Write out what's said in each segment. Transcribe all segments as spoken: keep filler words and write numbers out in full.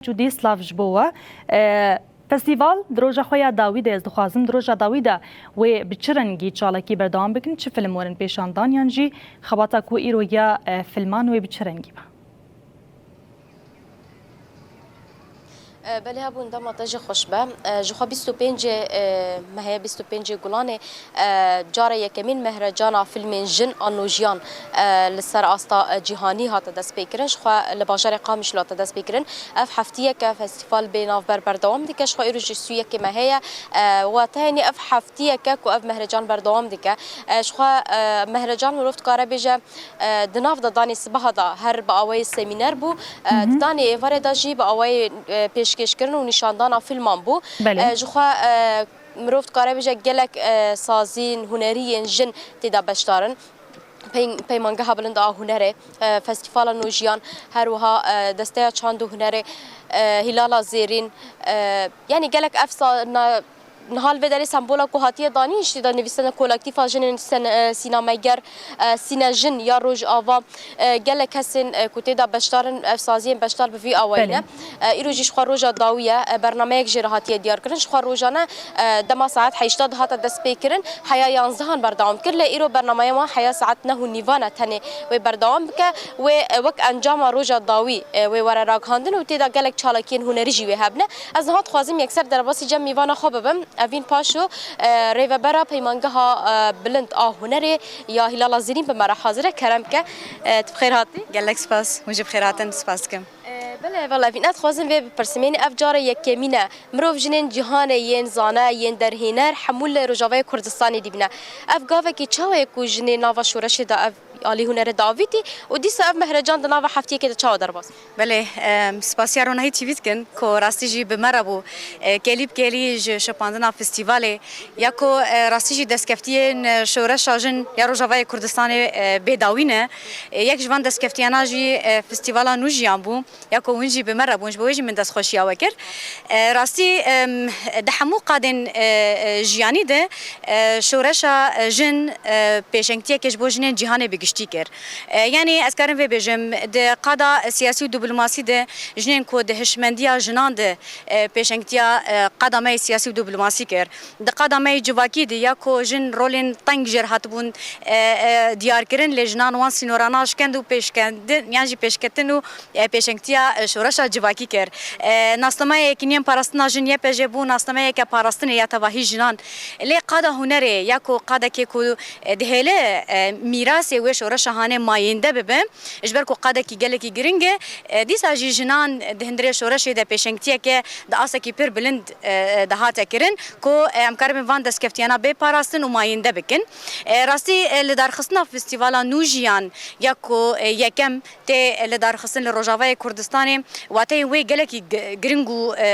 Cûdî, silav ji bo we. E, festîval di roja xwe ya dawî de, ez dixwazim di roja dawî de wê bi çi rengî çalakî berdewam bikin, çi film werin pêşandan, yan jî xebata ku îro ya, e, filman wê bi çi rengî be? E, belê hebûn, dema te jî xweş be. E, ji xwe bîst û pêncê, e, mehê, bîst û pêncê Gulanê, e, cara yekemîn mehrecana filmên jin a nojiyan, e, li ser asta, e, cîhanî hate destpêkirin. Ji xwe li bajarê Qamişlo hate destpêkirin. Ev heftiyeke festîval bê navber berdewam dike. Ji xwe îro jî sî û yekê mehê ye. E, we tenê ev heftiyeke ku ev mehrecan berdewam dike. E, ji xwe, e, mehrecan mirov dikare bêje, e, di nav de danê sibeha de her bi awayê semîner bû. E, Hı hı. Di danê êvarê de jî bi awayê, e, pêşkêşkirin û nîşandana filman bû. Belê. E, ji xwe, e, mirov dikare bêje gelek, e, sazîn, hunerî yên jin tê de beşdar in. Pey-, Peymangeha Bilind a Hunerê, e, Festîvala Nojiyan, her wiha, e, Desteya Çand û Hunerê, e, Hîlala Zêrîn, e, yanî gelek ev sa-, na-, niha li vê derê sembola ku hatiye danîn, jî de nivîsine Kolektîfa Jinên Sen-, e, Sînameger, e, Sîne Jin ya Rojava, e, gelek kesên, e, ku tê de beşdar in, ev saziyên beşdar bi vî awayî Belê. ne. E, îro jî ji xwe roja dawî ye, e, bernameyek jê re hatiye diyarkirin. Ji xwe rojane, e, dema saet heşta dihate destpêkirin, heya yanzdehan berdewam kir, lê îro bernameya wan heya saet neh û nîvan e tenê wê berdewam bike, wê, e, wek encama roja dawî, e, wê were ragihandin û tê de gelek çalakiyên hunerî jî wê hebne. Ez niha dixwazim yekser derbasî cem mîvana xwe bibim. Evîn Paşo, e, rêvebera Peymangeha, e, Bilind a Hunerê ya Hîlala Zêrîn bi me re hazir e. Kerem ke, e, tu bi xêr hatî. Gelek spas. Hûn jî bi xêr hatin. Spas dikim. E, belê, valla Evîn, ez dixwazim vê bipirsim. Yanî ev cara yekemîn e. Mirov jinên cîhanê yên zane, yên derhêner, hemû li Rojavayê Kurdistanê dibîne. Ev gavekî çawa ye ku jinê nava şoreşê de ev alî hunerê davîtî û dîsa ev mehrecan di nava heftiyekê de çawa derbas? Belê, em, spasiya Ronahî T V dikin ku rastî jî bi me re bû. E, kelî bi kelî ji şopandina festîvalê ya ku, e, rastî jî destkeftiyên, e, şoreşa jin ya Rojavayê Kurdistanê, e, bêdawî ne. E, yek ji van destkeftiyana jî, e, Festîvala Nûjiyan bû. Ya ku hûn jî bi me re bûn, ji bo wê jî min destxweşiya we kir. E, rastî, em, di hemû qadên, e, e, jiyanî de, e, şoreşa, e, jin, e, pêşengtiyeke ji bo jinên cîhanê bi giştî kir. E, yanî ez karim vê bêjim, di qada siyasî û diplomasî de jinên ku di hişmendiya jinan de, e, pêşengtiya, e, qada me yê siyasî û diplomasî kir. Di qada me yê civakî de ya ku jin rolên teng jêr hatibûn, e, e, diyarkirin, lê jinan wan sînorana şikend û pêşkendin, yan jî pêşketin û, e, pêşengtiya, e, şoreşa civakî kir. E, nasnameya Yekîniyên Parastina Jin, Y P J, bû nasnameyeke parastinê ya tevahî jinan. Lê qada hunerê ya ku qadekê ku, e, dihêle, e, mîrasê wê şoreşa hanê mayînde bibe, ji ber ku qadekî gelekî giring e, e, dîsa jî jinan di hundirê şoreşê de pêşengtiyeke di asekî pir bilind, e, e, dihate kirin ku, e, em karibin van destkeftiyana bê parastin û mayînde bikin. E, rastî, e, lidarxistina Festîvala Nûjiyan ya ku, e, yekem tê lidarxistin li Rojavayê Kurdistanê, wateyên wê gelekî gi-, giring û, e,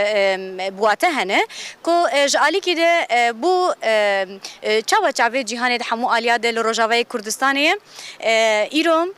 e, bi wate hene ku, e, ji alîkî de, e, bû, e, e, çawa çavê cîhanê di hemû aliya de li Rojavayê Kurdistanê ye. E, îro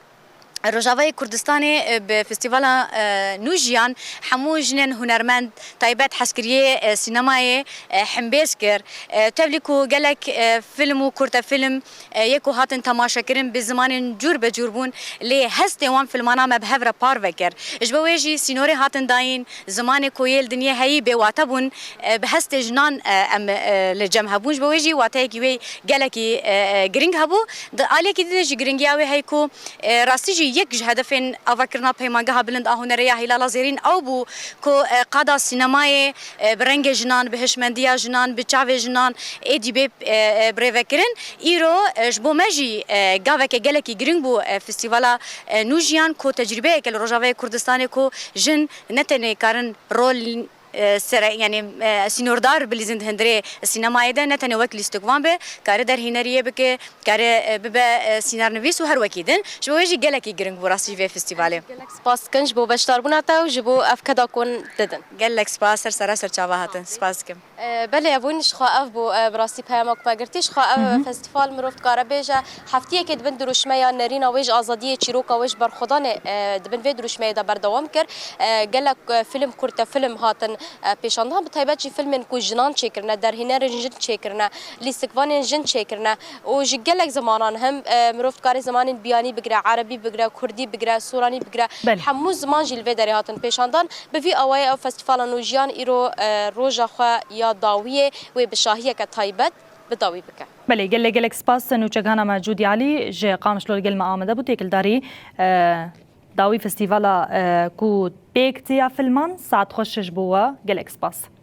Rojavayê Kurdistanê, e, bi Festîvala, e, Nûjiyan hemû jinên hunermend, taybet hezkiriyê, e, sînemayê, e, hembêz kir. E, tevlî ku gelek, e, film û kurtefilm, e, yê ku hatin temaşekirin bi zimanên cûr be cûr bûn, lê hestê wan filmana me bi hev re parve kir. Ji bo wê jî sînorê hatin dayîn, zimanê ku yê li dinyê heyî bêwate bûn, e, bi hestê jinan, e, em, e, li cem hebûn. Ji bo wê jî wateyekî wê gelekî, e, e, giring hebû. Di aliyekî din jî giringiya wê heye ku, e, rastî jî yek ji hedefên avakirina Peymangeha Bilind a Hunerê ya Hîlala Zêrîn ew bû ku, e, qada sînemayê, e, bi rengê jinan, bi hişmendiya jinan, bi çavê jinan êdî bê, e, e, birêvekirin. Îro, e, ji bo me jî, e, gaveke gelekî giring bû, e, Festîvala, e, Nûjiyan ku tecrîbeyeke li Rojavayê Kurdistanê ku jin ne tenê karin rol, e, sere, yanî, e, sînordar bilîzin di hundirê sînemayê de, ne tenê wek lîstikvan be, kare derhêneriyê bike, kare, e, bibe, e, sînarnivîs û her wekî din. Ji bo wê jî gelekî giring bû rastî ji vê festîvalê. Gelek spas dikin ji bo beşdarbûna te û ji bo ev keda ku hûn didin. Gelek spas, ser sera ser çava hatin. Spas dikim. E, belê, ev win ji xwe ev bû, e, bi rastî peyama ku me girtî ji xwe ev Hı hı. festîval mirov dikare bêje, heftiyekê di bin dirûşmeya nerîna wê ji azadiyê, çîroka wê ji berxwedanê, e, di bin vê dirûşmeyê de berdewam kir. E, gelek, e, fîlm, kurte fîlm hatin, e, pêşandan, bi taybet jî fîlmên ku jinan çêkirine, derhênerên jin çêkirine, lîstikvanên jin çêkirine û ji gelek zimanan hem, e, mirov dikare zimanên biyanî bigire, erebî bigire, kurdî bigire, soranî bigire, Belê. hemû ziman jî li vê derê hatin pêşandan. Bi vî awayê ev festîvala nûjiyan îro, e, roja xwe ya dawiyê wê bi şahiyeke taybet bi dawî bike. Belê, gelek gelek spas nûçegana me Cûdî Elî ji Qamişlo li gel me amade bû, têkildarî, e, dawî festîvala, e, ku pêk tiya filman, saet xweş ji bo we, gelek spas.